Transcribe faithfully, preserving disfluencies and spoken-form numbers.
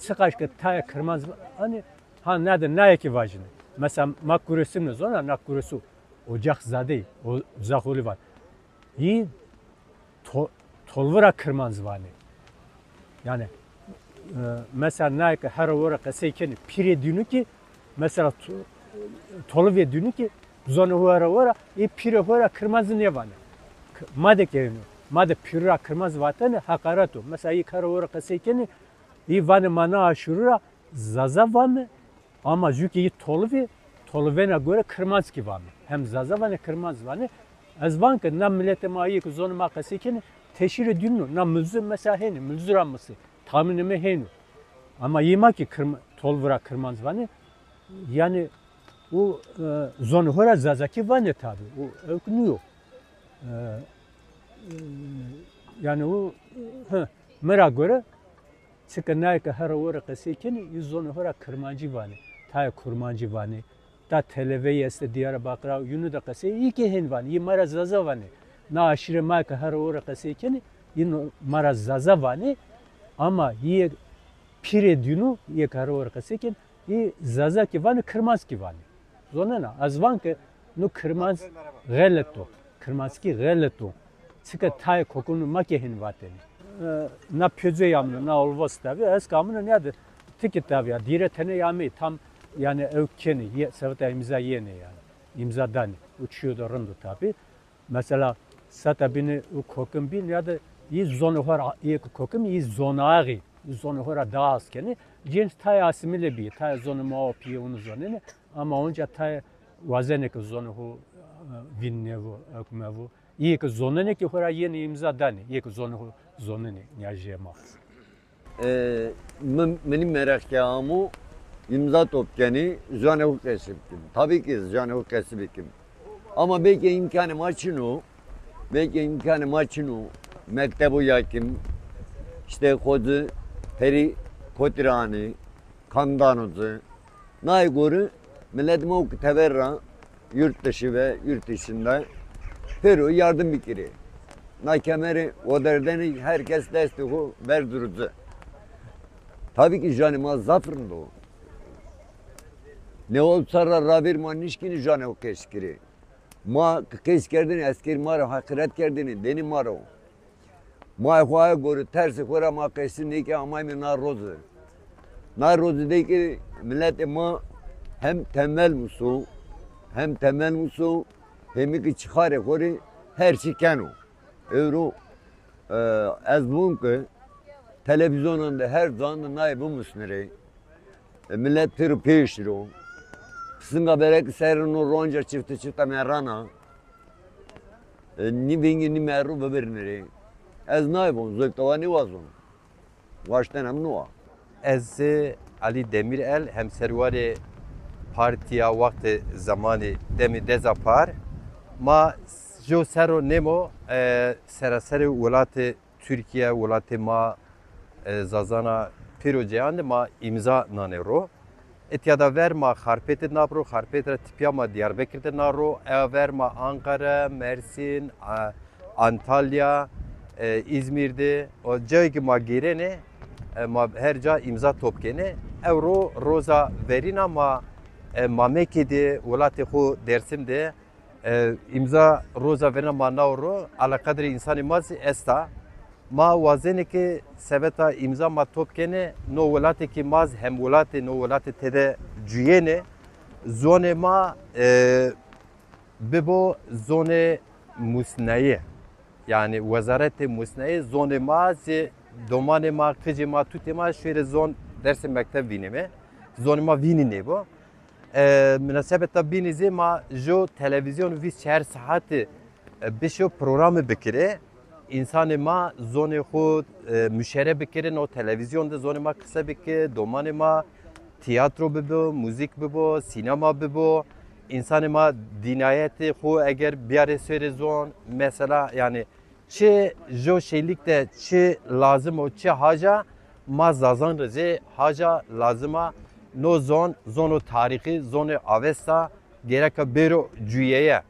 Çiqaş ke tayê kirmanc, hanî, ha, na de naye kî vajîne. Mesela ma Kuresimî zona, na Kuresu, ocaxzadeyî, o Zaxolî van. Yî to-, tolvira kirmanc vanê. Yanî, e, mesela naye ke hera wora qesey kenê, pîrê dînû kî, mesela to-, tolivê dînû kî zonê ho ra wora, yî pîrê ho ra kirmanc nêvanê. K-, ma de ke hênû, ma de pîrû ra kirmanc vatene heqaret o. Mesela yî ke hera wora qesey kenê, yî vanê ma na aşîrû ra Zaza vame, ama jû ke yî tolivê, tolivêna gore kirmanc kî vame. Hem Zaza vanê, kirmanc vanê. Ez van ke na miletê ma, yê ke zonê ma qesey kenê, teşîrê dînû, na milzû mesela hênê, milzû ra misê, tamînê mi hênû. Ama yê ma kî kirm-, tolvira kirmanc vanê, yanî o, e, zonê ho ra Zazakî vanê tabî. O ewk nîyo. E, e, yanî o, hı, mi ra gore, çike naye ke hera wora qesey kenê, yî zonê ho ra kirmancî vanê, tayê kurmancî vanê. Ta televeyî estê Diyarbakira, yînû de qesey, yî kî hên vanê, yî ma ra Zaza vanê. Na aşîrê ma ke hera wora qesey kenê, yî no-, ma ra Zaza vanê, ama yê pîrê dînû, yê ke hera wora qesey kenê, yî Zaza kî vanê, kirmanc kî vanê. Zonena, ez van ke no kirmanc xelet o. Kirmanckî xelet o. Çike tayê kokunû ma kî hên vatêne. E, na pêceyê amune, na olvos tabî, ez kî amune nîya de, ti kî tabî ya, dîre tenê ameyî, tam, yanî, ewk kenê, ye-, seveta îmza yenê yanî. Îmza danê. O çîyo de rind o tabî. Mesela seta bîne û kokim bîn ya da yî zonê ho ra, yê ke kokim, yî zonaxî, yî zonê ho ra daha az kenê. Cênc tayê asîmîle bîyê, tayê zonê ma o pîyê ûnî zonenê. Ama onca tayê wazenê ke zonê ho, e, vîn nevo, ewk mevo. Yê ke zonenê kî ho ra yenê îmza danê, yê ke zonê ho zonenê, nîya jê ma. E, mi, minî mereq ke amo, îmza top kenî, janê xo qesî bikim. Tabî kî janê xo qesî bikim. Ama belkî îmkanê ma çin o, belkî îmkanê ma çin o, mektebo yakim, îşte xo ci perî kotî ra anî, kam dano ci. Naye gore milet ma o ke teber ra, yurt dışı ve yurt içinde pêro yardım bikirê. Na kemeri o derdeni herkes destê xo ver durucu. Tabii ki janê ma zaf rind o. Neway serra ravêr ma nişkînî janê xo qesî kirê. Ma ke qesî kerdêne, eskerî ma ro heqiret kerdêne, denî ma ro. Ma xo aye gore tersê xo ra ma qesî nêkê, amayme na roze. Na roze de kî miletê ma hem tembel muso, hem tembel muso, hemî kî çixarê xo rê her çî keno. Ewro, e, ez vûn ke televîzyonan de her can de naye bimusnirê. E, milet pêro pêşî ro. Pisinga berek ser no ronca çifte çifte merrana. E, nî vengî nî merro bibirnirê. Ez naye von, zoktawa nêwazon. Waşten hem no a. Ez Alî Demîrel, hemserwarê partîya Wextê Zemanî, demê Deza Par. Ma jo serro nêmo, e, seraserê welatê Tirkîye, welatê ma, e, Zazana pêro ceyan de ma îmza nanê ro. Îtya da ver ma Xarpêt de na ro, Xarpêt ra tepîya ma Diyarbekir de na ro, eya ver ma Ankara, Mersîn, a, Antalya, e, Îzmîr de, o cayê ke ma gêrenê, e, ma her ca îmza top kenê. Ewro roza verîn a, ma, e, Mamekî de, welatê xo Dêrsim de, e, îmza roza verîn a ma nawo ro, eleqedrê însanê ma zî esta. Ma wazenê ke seveta îmza ma top kenê, no welatê ke ma zî hemwelat ê, no welatê tede cuyênê, zonê ma, e, bibo zonê musnayî. Yanî wezaretê musnayî zonê ma zî, domanê ma, qicê ma, tutê ma şêrê zon dersê mekteb vînême. Zonê ma vînî nêbo. E, munasebeta bînî zî ma jo televîzyon vîst çar saetî, e, bişo programî bikirê. Însanê ma zonê xo, e, muşere bikirê, no televîzyon de zonê ma qise bike, domanê ma tîyatro bibo, muzîk bibo, sînema bibo. Însanê ma dînayetê xo eger biyarê sêrê zon, mesela, yanî çi jo şeylîk de çi lazim o, çi hac a, ma Zazan rê zî hac a, lazim a. No zon, zono tarîxî, zonê Avesta, gereka bêro cuyeye.